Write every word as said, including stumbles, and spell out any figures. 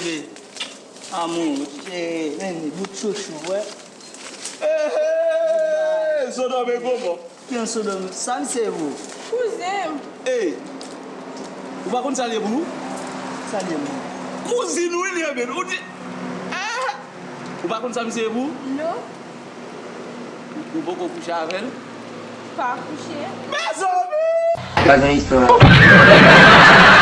bebe. Amou, cheri, nene, bout chouchou, wè. Ehe! Sodòm e Gomò. Ki an Sodòm? Sa misye ye pou ou? Kouzen m. Ey! Ou pa konn sa l ye pou ou? Sa l ye pou ou? Kouzin ou li ye, men. Ou di, ah! Ou pa konn sa misye ye pou ou? Non. Ou poko kouche avè l? Pa kouche. Mezanmi! Pa gen istwa.